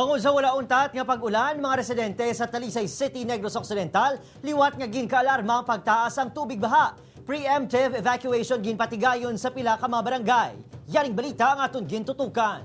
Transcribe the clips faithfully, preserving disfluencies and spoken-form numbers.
Tungod sa wala untat nga pag-ulan, mga residente sa Talisay City, Negros Occidental, liwat nga ginkaalarma ang pagtaas ang tubig baha. Preemptive evacuation ginpatigayon sa pila ka mga barangay. Yaring balita ang aton gintutukan.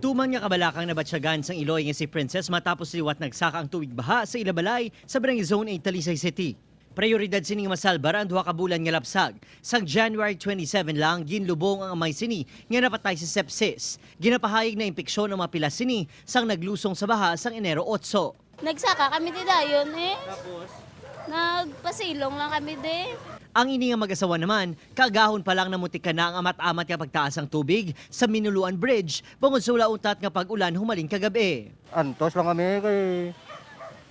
Tuman nga kabalakang nabatyagan sang iloy nga si Princess matapos liwat nagsaka ang tubig baha sa ila balay sa Barangay Zone eight, Talisay City. Prioridad sini nga masalbar ang duha ka bulan nga lapsag. Sang January twenty-seven lang, ginlubong ang amay sini nga napatay sa sepsis. Ginapahayag na impeksyon ang mga pilas sini sang naglusong sa baha sang Enero otso. Nagsaka kami di dayon eh. Tapos? Nagpasilong lang kami di. Ang ini nga mag-asawa naman, kaagahon pa lang namutika na ang amat-amat nga pagtaas ang tubig sa Minuluan Bridge bangod sa wala untat nga pag-ulan humalin kagab-i. Antos lang kami kay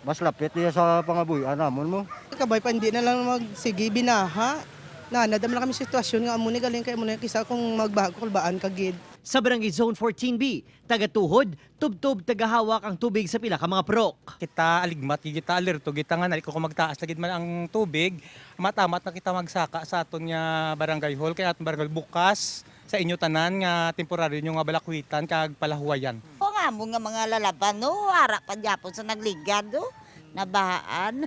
mas lapit niya sa pangabuhian namon mo. Kabay pa, hindi na lang magsige binaha. Nanadam lang kami sa sitwasyon nga amo ni galing kay amo na kisa kung magbaha, kulbaan ka gid. Sa Barangay Zone fourteen B, taga-tuhod, tubtob, tagahawak ang tubig sa pila ka mga purok. Kita aligmat, kita alerto, kita nga nali ko kung magtaas lagid man ang tubig, matamat na kita magsaka sa aton nga barangay hall, kay aton barangay bukas sa inyo tanan nga temporaryo nyo nga balakwitan kag palahuwayan. O nga mo nga mga lalaban, no? Ara pa gyapon sa nagligad, no? Nabahaan.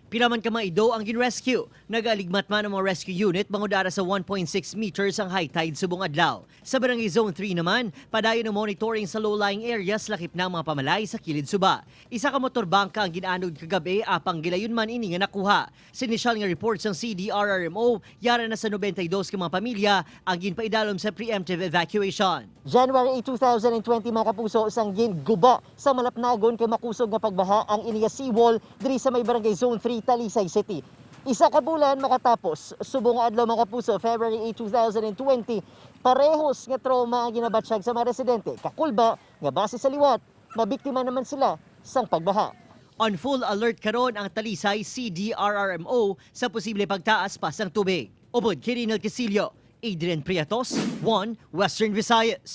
Pila man ka mga ido ang gin-rescue. Nagaaligmat man ang mga rescue unit bangod ara sa one point six meters ang high tide subong adlaw. Sa Barangay Zone three naman, padayon ang monitoring sa low-lying areas lakip na ang mga pamalay sa kilid suba. Isa ka motorbangka ang gin-anod kagab-i apang gilayon man ini nga nakuha. Sa inisyal nga report sang C D R R M O, yara na sa nobenta y dos ka mga pamilya ang ginpaidalom sa preemptive evacuation. January eight, two thousand and twenty, mga kapuso, sang ginguba sa Malapnagon kay makusog nga pagbaha ang iniya seawall diri sa may Barangay Zone three, Talisay City. Isa ka bulan makatapos, subong nga adlaw, mga kapuso, February eight, two thousand and twenty, parehos nga trauma ang ginabatsyag sa mga residente, kakulba nga base sa liwat, mabiktima naman sila sang pagbaha. On full alert karon ang Talisay C D R R M O sa posible pagtaas pa sang tubig. Upod kay Rinel Casillo, Adrian Priatos, One Western Visayas.